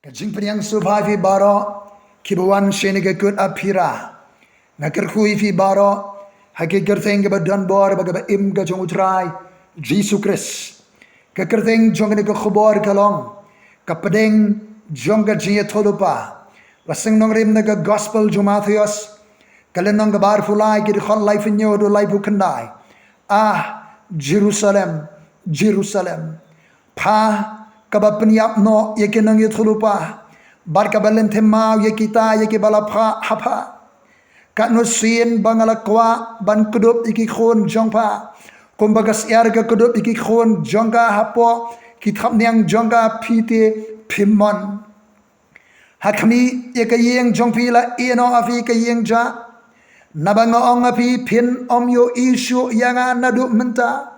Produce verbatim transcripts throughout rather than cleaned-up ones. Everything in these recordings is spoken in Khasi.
Ka jingpynïasoh ïa phi baroh kiba wan shane ka kut Aphira. Nga kyrkhu ïa phi baroh ha ka kyrteng kaba don bor bad kaba im ka jong U Trai Jisu Khrist. Ka kyrteng jong kane ka khubor ka long ka pdeng jong ka jingïathuhlypa. La seng nongrim na ka gospel jong u Mathaios, ka lynnong kaba arphew lai, ka dkhot laiphew hynñiew haduh laiphew khyndai. Ah, Jerusalem, Jerusalem, pha kaba pynïap noh ïa ki nongïathuhlypa bad kaba lynthem maw ïa kita ïa kiba la phah ha pha. Katno sien ba nga la kwah ban kdup ïa ki khun jong pha kumba ka syiar ka kdup ïa ki khun jong ka hapoh ki thapniang jong ka, phi te phim mon. Ha khmih, ïa ka ïing jong phi la ïehnoh ha phi ka ïing jah. Naba nga ong ha phi, phin ym ïohi shuh ïa nga naduh mynta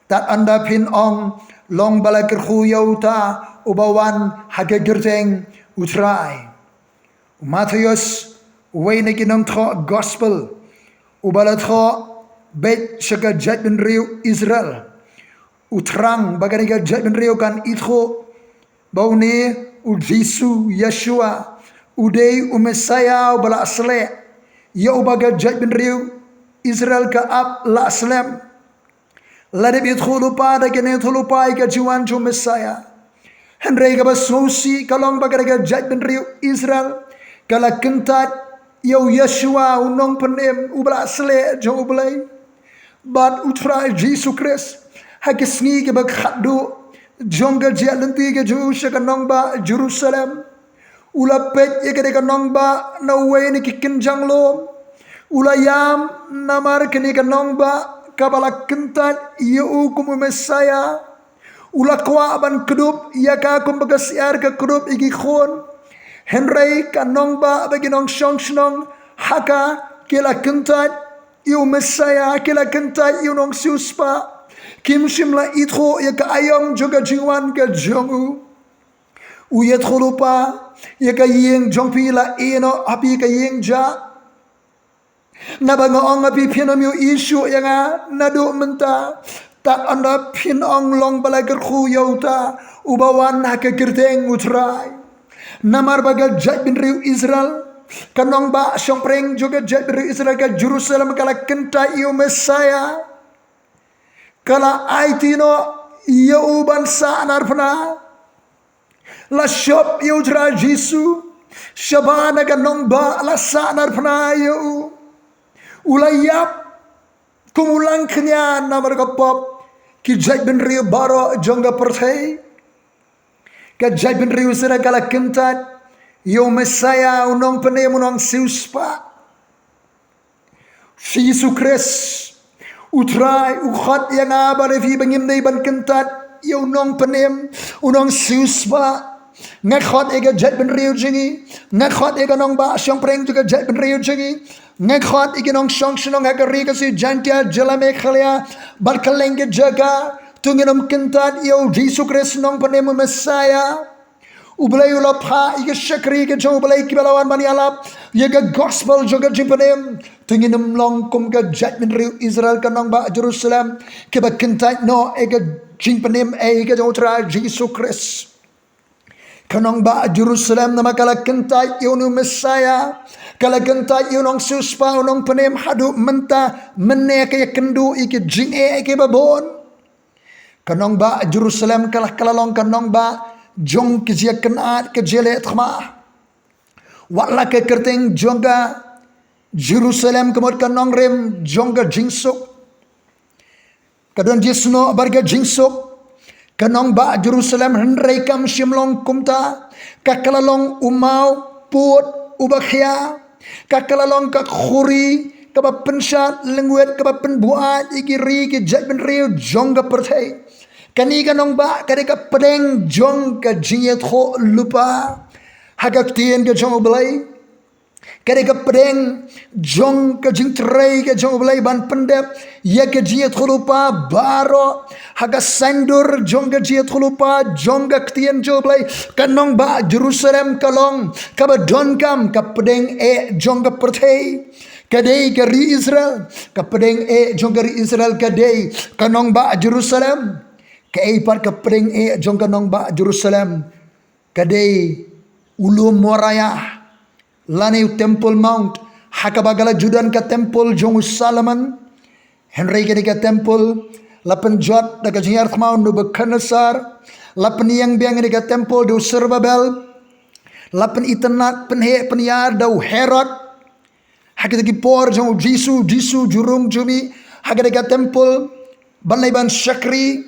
tad ynda phin ong, long ba la kyrkhu ïa uta uba wan ha ka kyrteng U Trai. U Mathaios, uwei na ki nongthoh gospel, uba la thoh beit sha ka jaitbynriew Israel, u thrang ba kane ka jaitbynriew kan ithuh ba une u Jisu Yeshua u dei u Messaïah uba la sleh, ïa uba ka jaitbynriew Israel ka ap la slem. La dep ïathuhlypa da ka jingïathuhlypa ïa ka jingwan jong u Messaïah. Hynrei kaba sngewsih ka long ba ka jaitbynriew Israel ka la kyntait ïa u Yeshua, u nongpynim uba la sleh jong U Blei, bad U Trai Jisu Khrist, ha ki sngi kiba khatduh jong ka jingïaid lynti ka jong u sha ka nongbah Jerusalem. U la peit ïa kane ka nongbah na uwei na ki kynjang lum. U la ïam namar kane ka nongbah kaba la kyntait ïa u kum u Messaïah. U la kwah ban kdup ïa ka kumba ka syiar ka kdup ïa ki khun. Hynrei ka nongbah bad ki nongshong shnong ha ka, ki la kyntait ïa u Messaïah, ki la kyntait ïa u nongsiewspah. Kim shym la ithuh ïa ka aïom jong ka jingwan ka jong u. U ïathuhlypa, ïa ka ïing jong phi la ïehnoh ha phi ka ïing jah. Naba nga ong ha phi, phin ym ïohi shuh ïa nga naduh mynta tad ynda phin ong, long ba la kyrkhu ïa uta uba wan ha ka kyrteng U Trai. Namar ba ka jaitbynriew Israel, ka nongbah shongpdeng jong ka jaitbynriew Israel, ka Jerusalem, ka la kyntait ïa u Messaïah. Ka la aiti noh ïa u ban sahnarphna. La shop ïa U Trai Jisu shabar na ka nongbah, la sahnarphna ïa u. U la ïap kum u langkhñian namar ka pop ki jaitbynriew baroh jong ka pyrthei. Ka jaitbynriew Israel ka la kyntait ïa u Messaïah, u nongpynim, u nongsiewspah. Jisu Khrist, U Trai, u khot ïa nga bad ïa phi ba ngim dei ban kyntait ïa u nongpynim, u nongsiewspah. Nga khot ïa ka jaitbynriew jong ngi. Nga khot ïa ka nongbah shongpdeng jong ka jaitbynriew jong ngi. Nga khot ïa ki nongshong shnong ha ka ri ka sngi Jaintia, jylla Meghalaya bad kylleng ki jaka. To ngin ym kyntait ïa u Jisu Khrist, u nongpynim, u Messaïah. U Blei u la phah ïa ki shakri ka jong U Blei kiba la wan ban ïalap ïa ka gospel jong ka jingpynim. To ngin ym long kum ka jaitbynriew Israel, ka nongbah Jerusalem, kiba kyntait noh ïa ka jingpynim ïa ka jong U Trai Jisu Khrist. Ka nongbah Jerusalem namar ka la kyntait ïa une u Messaïah, ka la kyntait ïa u nongsiewspah, u nongpynim, haduh mynta mynne ka ïakynduh ïa ki jingeh kiba bun. Ka nongbah Jerusalem ka la, ka la long ka nongbah jong ka jingïakynad, ka jingïaleh thma. Wat la ka kyrteng jong ka Jerusalem ka mut ka nongrim jong ka jingsuk, ka don jingsnoh bad ka jingsuk, ka nongbah Jerusalem, hynrei kam shym long kumta. Ka, ka la long u maw pud uba khia. Ka, ka la long ka khuri kaba pynshad lyngwit, kaba pynbuaid ïa ki ri ki jaitbynriew jong ka pyrthei. Kane ka nongbah ka dei ka pdeng jong ka jingïathuhlypa ha ka ktien ka jong U Blei. Ka dei ka pdeng jong ka jingtrei ka jong U Blei ban pyndep ïa ka jingïathuhlypa baroh. Ha ka saiñdur jong ka jingïathuhlypa jong ka ktien jong U Blei, ka nongbah Jerusalem ka long kaba donkam ka pdeng eh jong ka pyrthei. Ka dei ka ri Israel, ka pdeng eh jong ka ri Israel ka dei ka nongbah Jerusalem. Kaei pat ka pdeng eh jong ka nongbah Jerusalem? Ka dei u lum Moriah, lane u Temple Mount, ha kaba ka la ju don ka temple jong u Solomon. Hynrei kane ka temple la pynjot da ka jingïarap u Nebuchadnezzar, la pynïeng biang kane ka temple da u Zerubbabel, la pynitynnad, pynheh pynïar da u Herod. Ha kita ki por jong u Jisu, Jisu ju rung ju mih ha kane ka temple ban leit ban shakri.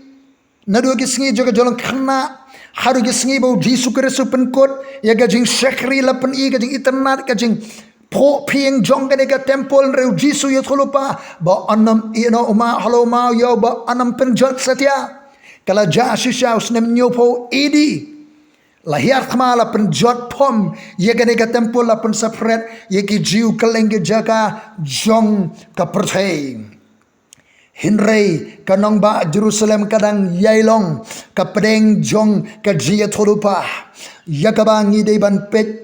Naduh ki sngi jong ka jinglong khynnah haduh ki sngi ba u Jisu Khrist u pynkut ïa ka jingshakri, la pyni ka jingitynnad, ka jingphuh pynïeng jong kane ka temple. Hynrei u Jisu u ïathuhlypa ba yn ym ïehnoh u maw halor u maw ïa u, ba yn ym pynjot satia. Ka la jia shisha u snem hynñiewphew A D. La hiar thma, la pynjot pom ïa kane ka temple, la pynsaphriang ïa ki Jiw kylleng ki jaka jong ka pyrthei. Hynrei ka nongbah Jerusalem ka dang ïai long ka pdeng jong ka jingïathuhlypa, ïa kaba ngi dei ban peit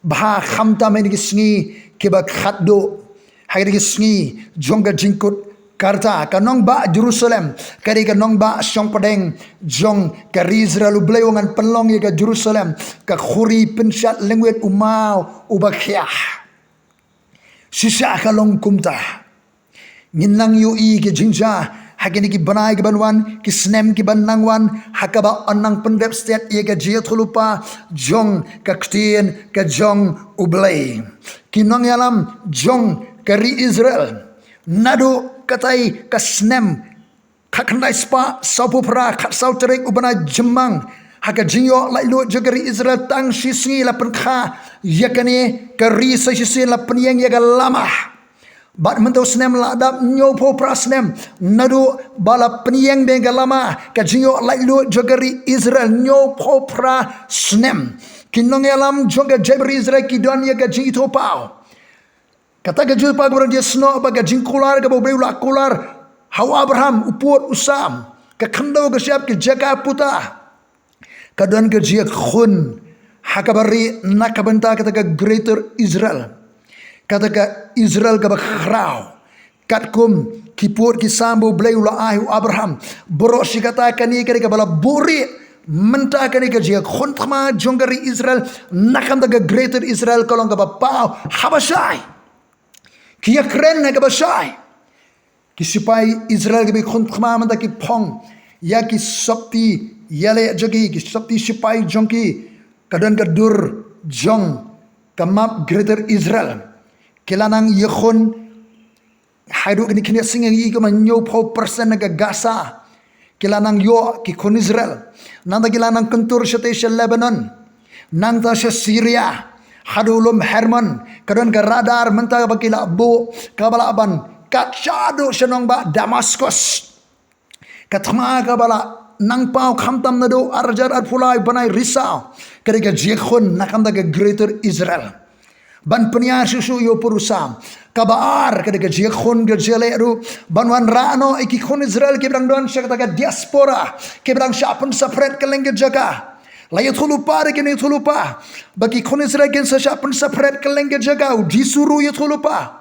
bha khamtam ha kine ki sngi kiba khatduh. Ha kine ki sngi jong ka jingkut ka rta, ka nongbah Jerusalem ka dei ka nongbah shongpdeng jong ka ri Israel. U Blei u ong ngan pynlong ïa ka Jerusalem ka khuri pynshad lyngwiat u maw uba khiah. Shisha ka long kumta. Ngin nang ïohi ki jingjia ha kine ki bnai ki ban wan, ki snem ki ban nang wan, ha kaba yn nang pyndep stet ïa ka jingïathuhlypa jong ka ktien ka jong U Blei. Ki nongïalam jong ka ri Israel, naduh katei ka snem khatkhyndai spah sawphew phra, khatsaw tarik u bnai Jymmang, ha ka jingïoh laitluid jong ka ri Israel, tang shisngi la pynkha ïa kane ka ri sa shisien, la pynïeng ïa ka lama. Bad mynta u snem la dap hynñiewphew phra snem naduh ba la pynïeng biang ka lama, ka jingïoh laitluid jong ka ri Israel, hynñiewphew phra snem. Ki nongïalam jong ka jaitbynriew Israel ki don ïa ka jingithuhpaw. Kata ka jingithuhpaw kaba rang jia snoh ba ka jingkular kaba U Blei u la kular ha u Abraham, u pud, u sam, ka khyndew, ka shyiap, ka jaka puta, ka don ka jingïakhun ha kaba rieh na ka bynta kata ka Greater Israel, kata ka Israel kaba khraw. Katkum ki pud ki sam ba U Blei u la ai ha u Abraham, baroh shi katta, kane ka dei kaba la buhrieh. Mynta kane ka jingïakhun thma jong ka ri Israel na ka bynta ka Greater Israel ka long kaba paw haba shai. Ki ïakren ha kaba shai. Ki sipai Israel kiba ïakhun thma mynta ki phong ïa ki sopti ïaleh jong ki, ki sopti sipai jong ki, ka don ka dur jong ka map Greater Israel. Ki la nang ïakhun haduh kine khyndiat sngi, ngi ïohi kumba hynñiewphew percent na ka Gaza ki la nang ïoh ki khun Israel. Nangta ki la nang kyntur shatei sha Lebanon, nangta sha Syria, haduh lum Hermon. Ka don ka radar mynta ba ki la buh, kaba lah ban kat shaduh sha nongbah Damascus. Ka thma kaba la nang paw khamtam naduh ar hajar arphew lai bnai Risaw, ka dei ka jingïakhun na ka bynta ka Greater Israel. Ban pynïar shuh shuh ïa u pud u sam. Kaba ar, ka dei ka jingïakhun ka jingïaleh ruh ban wanrah noh ïa ki khun Israel kiba dang don sha kata ka diaspora, kiba dang shah pynsaphriang kylleng ki jaka. La ïathuhlypa, da ki ïathuhlypa ba ki khun Israel kin sa shah pynsaphriang kylleng ki jaka. U Jisu ruh u ïathuhlypa.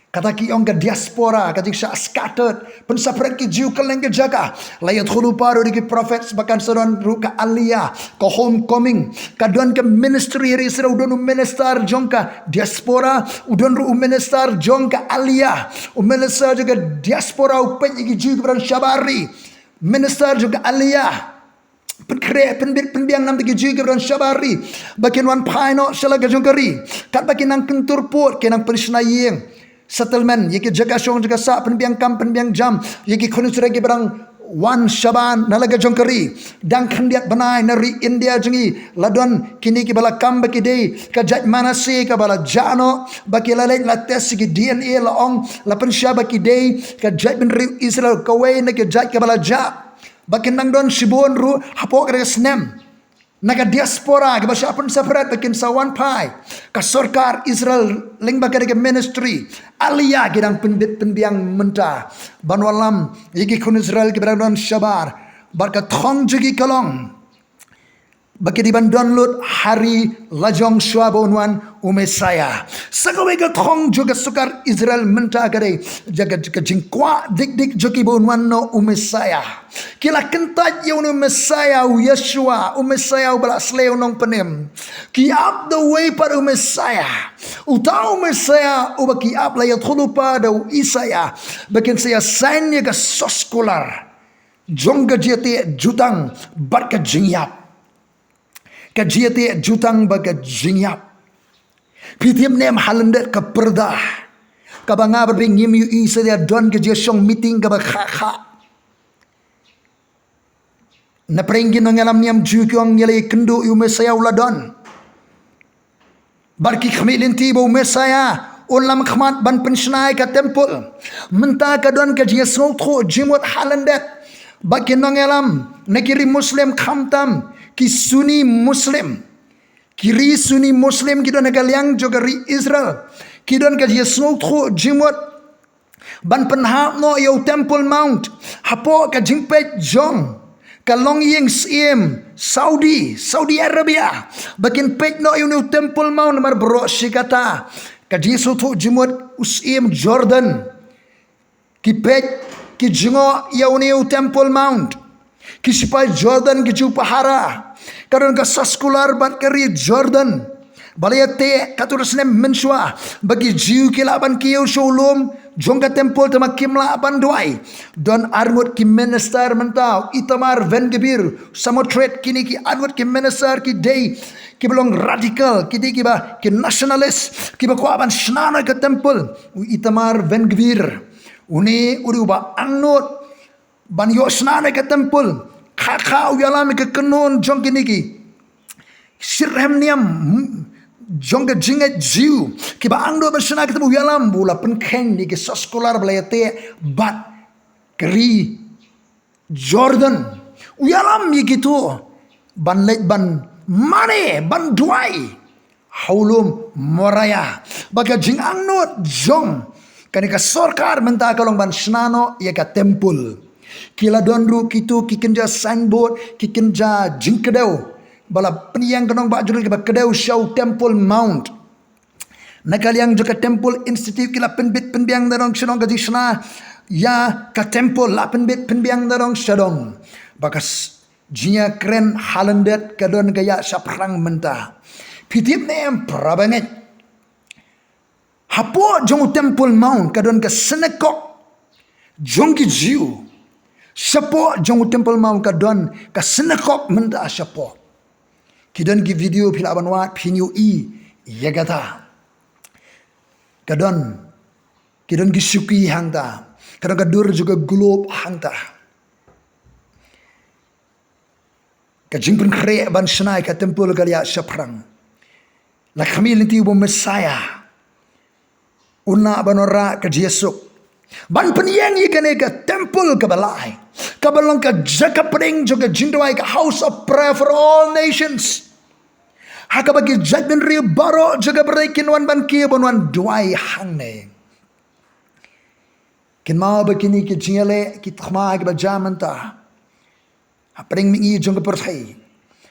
Kata ki ong ka diaspora, ka jingshah scattered, pynsaphriang ki Jiw kylleng ki jaka. La ïathuhlypa ruh da ki prophets ba kan sa don ruh ka aliyah, ka homecoming. Ka don ka ministry ha ri Israel, u don u minister jong ka diaspora, u don ruh u minister jong ka aliyah. U minister jong ka diaspora u peit ïa ki Jiw kiba don shabar ri. Minister jong ka aliyah pynkhreh, pynbit pynbiang namar ki Jiw kiba don shabar ri ba kin wan phai noh sha la ka jong ka ri. Katba ki nang kyntur pud, ki nang pynshna ïing, settlement, ïa ki jaka shong jaka sah, pynbiang kam pynbiang jam ïa ki khun Israel kiba dang wan shabar na la ka jong ka ri. Dang khyndiat bnai na ri India jong ngi la don kine kiba la kam ba ki dei ka jait Manasseh kaba la jah noh, ba ki la leit la test ïa ki D N A, la ong, la pynshai ba ki dei ka jaitbynriew Israel, kawei na ki jait kaba la jah. Ba kin nang don shibun ruh hapoh kane ka snem na ka diaspora kiba shah pynsaphriang ba kin sa wan phai. Ka sorkar Israel lyngba kane ka ministry aliyah ki dang pynbit pynbiang mynta ban wallam ïa ki khun Israel kiba dang don shabar. Bad ka thong jong ki ka long ba ki dei ban don lut ha ri lajong shuwa ba un wan u Messiah. Sa kawei ka thong jong ka sorkar Israel mynta ka dei jong ka, ka jingkwah dik dik jong ki ba un wan noh u Messiah. Ki la kyntait ïa une u Messiah u Yeshua, u Messiah uba la sleh u nongpynim. Ki ap da uwei pat u Messiah. Uta u Messiah uba ki ap la ïathuhlypa da u Isaïah ba kin sa ïasain ïa ka soskular jong ka jingïateh jutang bad ka jingïap. Ka jingïateh jutang bad ka jingïap. Phi tip ne em ha lyndet ka pyrda kaba nga bad phi ngim ïohi, sa ïa don ka jingïashong meeting kaba kha kha. Na pyrshah ki nongïalam niam Jiw ki ong ïa la ïakynduh ïa u Messiah u la don. Bad ki khmih lynti ba u Messiah un lam khmat ban pynshna ïa ka temple. Mynta ka don ka jingïasngewthuh jingmut ha lyndet ba ki nongïalam na ki ri Muslim, khamtam ki Sunni Muslim. Ki ri Sunni Muslim ki don ha ka liang jong ka ri Israel ki don ka jingïasngewthuh jingmut ban pynhap noh ïa u Temple Mount hapoh ka jingpeit jong ka longïing syiem Saudi, Saudi Arabia, ba kin peit noh ïa une u Temple Mount. Namar baroh shi katta ka jingïasngewthuh jingmut u syiem Jordan. Ki peit, ki jngoh ïa une u Temple Mount. Ki sipai Jordan ki ju pahara. Ka don ka soskular bad ka ri Jordan ba la ïateh katto katne snem mynshuwa ba ki Jiw ki lah ban kiew sha u lum jong ka temple, tangba kim lah ban duwai. Don arngut ki minister mynta, u Itamar Ben-Gvir, Smotrich, kine ki arngut ki minister ki dei kiba long radical, ki dei kiba, ki nationalist, kiba kwah ban shna noh ïa ka temple. U Itamar Ben-Gvir, une u dei uba angnud ban ïoh shna noh ïa ka temple. Kha kha u ïalam ïa ka kynhun jong kine ki shitrhem niam, hmm, jong ka jingngeit Jiw kiba angnud ban shna ïa ka temple, u ïalam, u la pynkheiñ ïa ki soskular ba la ïateh bad ka ri Jordan. U ïalam ïa kito ban leit ban mane, ban duwai ha u lum Moriah. Bad ka jingangnud jong kane ka sorkar mynta ka long ban shna noh ïa ka temple. Ki la don ruh kito ki kynja signboard, ki kynja jingkdew ba la pynïeng, ka nongbah Jordan, kiba kdew sha u Temple Mount. Na ka liang jong ka Temple Institute ki la pynbit pynbiang da dong sha dong ka jingshna ïa ka temple, la pynbit pynbiang da dong sha dong. Ba ka s-, jingïakren ha lyndet ka don ka ïaid shaphrang mynta. Phi tip ne em, para bangeit, hapoh jong u Temple Mount ka don ka synagogue jong ki Jiw. Shapoh jong u Temple Mount ka don ka synagogue mynta shapoh. Ki don ki video phi lah ban wad, phin ïohi ïa kata. Ka don, ki don ki shuki hangta. Ka don ka dur jong ka globe hangta. Ka jingpynkhreh ban shna ïa ka temple ka la ïaid shaphrang. La khmih lynti ba u Messiah un lah ban wanrah ka jingïasuk ban pynïeng ïa kane ka temple kaba lai, kaba long ka jaka pdeng jong ka jingduwai, ka house of prayer for all nations. Ha kaba ki jaitbynriew baroh jong ka pyrthei kin wan ban kiew, ban wan duwai hangne. Kynmaw ba kine ki jingïaleh ki thma kiba jia mynta hapdeng mihngi jong ka pyrthei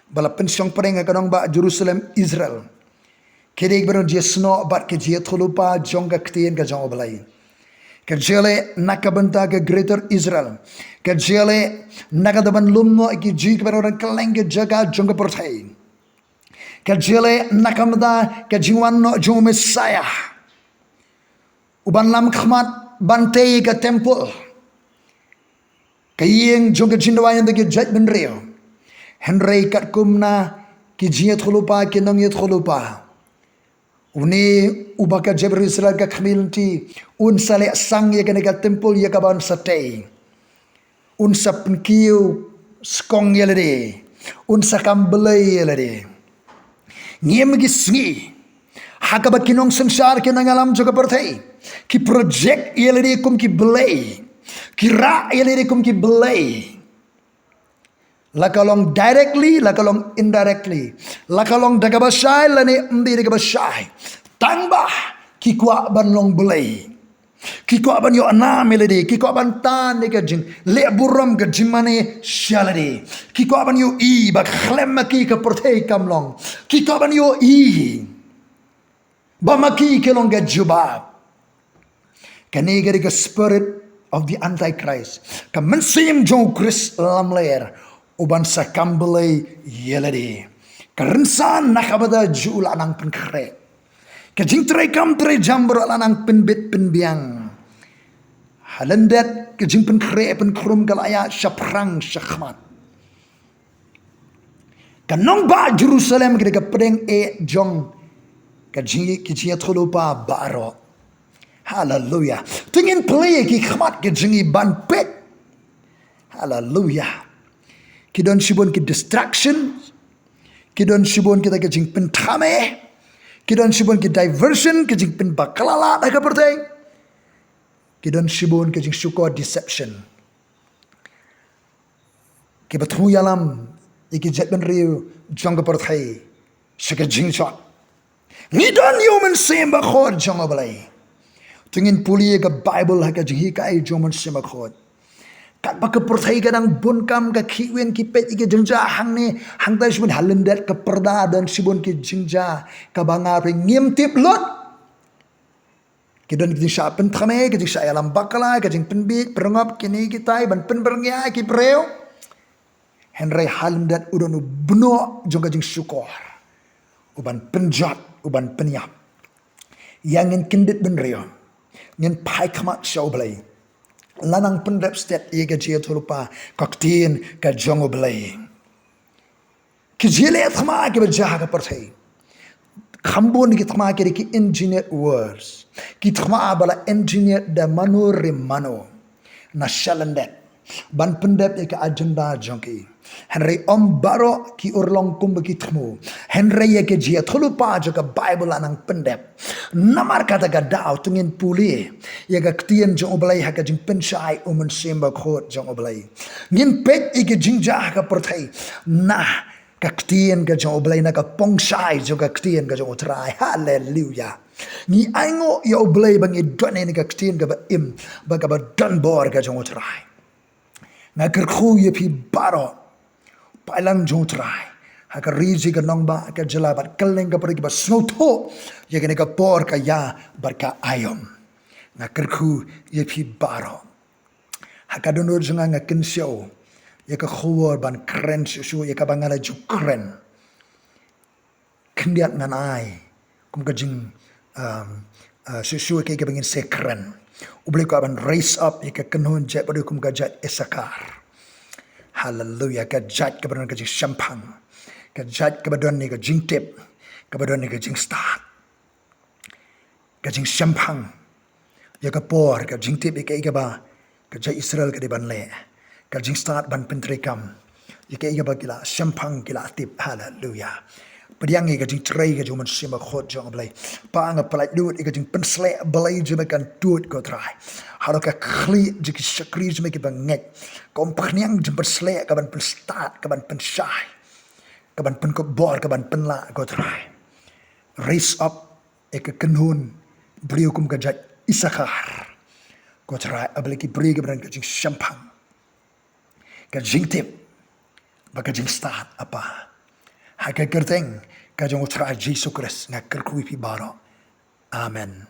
ba la pynshong pdeng ha ka nongbah Jerusalem, Israel, ki dei kiba don jingïasnoh bad ka jingïathuhlypa jong ka ktien ka jong U Blei. Ka jingïaleh na ka bynta ka Greater Israel. Ka jingïaleh na ka bynta ban lum noh ïa ki Jiw kiba don kylleng ki jaka jong ka pyrthei. Ka jingïaleh na ka bynta ka jingwan noh jong u Messiah uban lam khmat ban tei ïa ka temple, ka ïing jong ka jingduwai jong ki jaitbynriew. Hynrei katkum na ki jingïathuhlypa, ki nongïathuhlypa, une uba ka jaitbynriew Israel ka khmih lynti, un sa leh sang ïa kane ka temple ïa kaba un sa tei. Un sa pynkiew skong ïa lade. Un sa kam blei ïa lade. Ngim, ki sngi ha kaba ki nongsynshar, ki nongïalam jong ka pyrthei ki project ïa lade kum ki blei, ki rah ïa lade kum ki blei. La ka long directly, la ka long indirectly, la ka long da kaba shai lane ym dei da kaba shai, tangba ki kwah ban long blei. Ki kwah ban ïoh nam ïa lade, ki kwah ban tan ïa ka jingleh burom ka jingmane sha lade. Ki kwah ban ïohi ba khlem ma ki ka pyrthei kam long. Ki kwah ban ïohi ba ma ki ka long ka jubab. Kane ka dei ka spirit of the Antichrist. Ka mynsiem jong u Khrist lamler u ban sa kam blei ïa lade. Ka rynsan na ka bynta jong u la nang pynkhreh. Ka jingtrei kam trei jam baroh la nang pynbit pynbiang. Ha lyndet ka jingpynkhreh pynkhrum ka la ïa shaphrang shakhmat. Ka nongbah Jerusalem ka dei ka pdeng eh jong ka jing, ka jingïathuhlypa baroh. Haleluya. Te ngin plie ki khmat ka jong ngi ban peit. Haleluya. Ki don shibun ki distraction. Ki don shibun kita ka jingpynthame. Ki don shibun ki diversion, ka jingpynbakla lad ha ka pyrthei. Ki don shibun ka jingshukor, deception. Kiba thmu ïalam ïa ki jaitbynriew jong ka pyrthei sha ka jingjot. Ngi don ïa u Mynsiem Bakhuid jong U Blei. Te ngin pule ïa ka Baibl ha ka jinghikai jong u Mynsiem Bakhuid. Katba ka pyrthei ka dang bun kam, ka khih win, ki peit ïa ki jingjia hangne hangtai, shibun ha lyndet ka pyrda don shibun ki jingjia kaba nga ruh ngim tip lut. Ki don ki jingshah pynthame, ki jingshah ïalam bakla, ki jingpynbiej pyrngop, kine kitai ban pynbyrngia ki briew. Hynrei ha lyndet u don u bnok jong ka jingshukor, u ban pynjot, u ban pynïap. Ïa ngin kyndit bynriew, ngin phai khmat sha U Blei. La nang pyndep stet ïa ka jingïathuhlypa, ka ktien ka jong U Blei. Ki jingïaleh thma kiba jia ha ka pyrthei. Kham bun ki thma ki dei ki engineered wars. Ki thma ba la engineered da mano re mano na sha lyndet ban pyndep ïa ka agenda jong ki. Hynrei ym baroh ki urlong kumba ki thmu. Hynrei ïa ka jingïathuhlypa jong ka Baibl la nang pyndep. Namar kata ka daw to ngin pule ïa ka ktien jong U Blei ha ka jingpynshai u Mynsiem Bakhuid jong U Blei. Ngin peit ïa ka jingjia ha ka pyrthei na ka ktien ka jong U Blei, na ka pongshai jong ka ktien ka jong U Trai. Haleluya. Ngi ainguh ïa U Blei ba ngi don ïa ka ktien kaba im bad kaba don bor ka jong U Trai. Nga kyrkhu ïa phi baroh, paidlang jong U Trai, ha ka ri, ka nongbah, ka jylla bad kylleng ka pyrthei kiba sngewthuh ïa kane ka por ka ïa bad ka aïom. Nga kyrkhu ïa phi baroh. Ha ka dohnud jong nga, nga kynshew ïa ka khubor ban kren shuh shuh ïa kaba nga la ju kren. Khyndiat ngan ai kum ka jing, um, uh, shuh shuh ïa kaei kaba ngin sa kren. U Blei u kwah ban raise up ïa ka kynhun jait ba dei kum ka jait Issachar. Haleluya. Ka jait kaba don ka jingshemphang, ka jait kaba don ïa ka jingtip, kaba don ïa ka jingstad, ka jingshemphang ïa ka por, ka jingtip ïa kaei kaba ka jait Israel ka dei ban leh, ka jingstad ban pyntreikam ïa kaei kaba ki la shemphang, ki la tip. Haleluya. Pdiang ïa ka jingtrei ka jong u Mynsiem Bakhuid jong U Blei. Pa, nga pyllait lut ïa ka jingpynsleh Blei jong me, kan tuid, ko Trai. Halor ka khlieh jong ki shakri jong me kiba ngeit, ka umphniang jingpynsleh, ka ban pynstad, ka ban pynshai, ka ban pynkupbor, ka ban pynlah, ko Trai. Raise up ïa ka kynhun briew kum ka jait Issachar, ko Trai, A Blei, ki briew kiba don ka jingshemphang, ka jingtip bad ka jingstad, Apa. Ha ka kyrteng ka jong U Trai Jisu Khrist nga kyrkhu ïa phi baroh. Amen.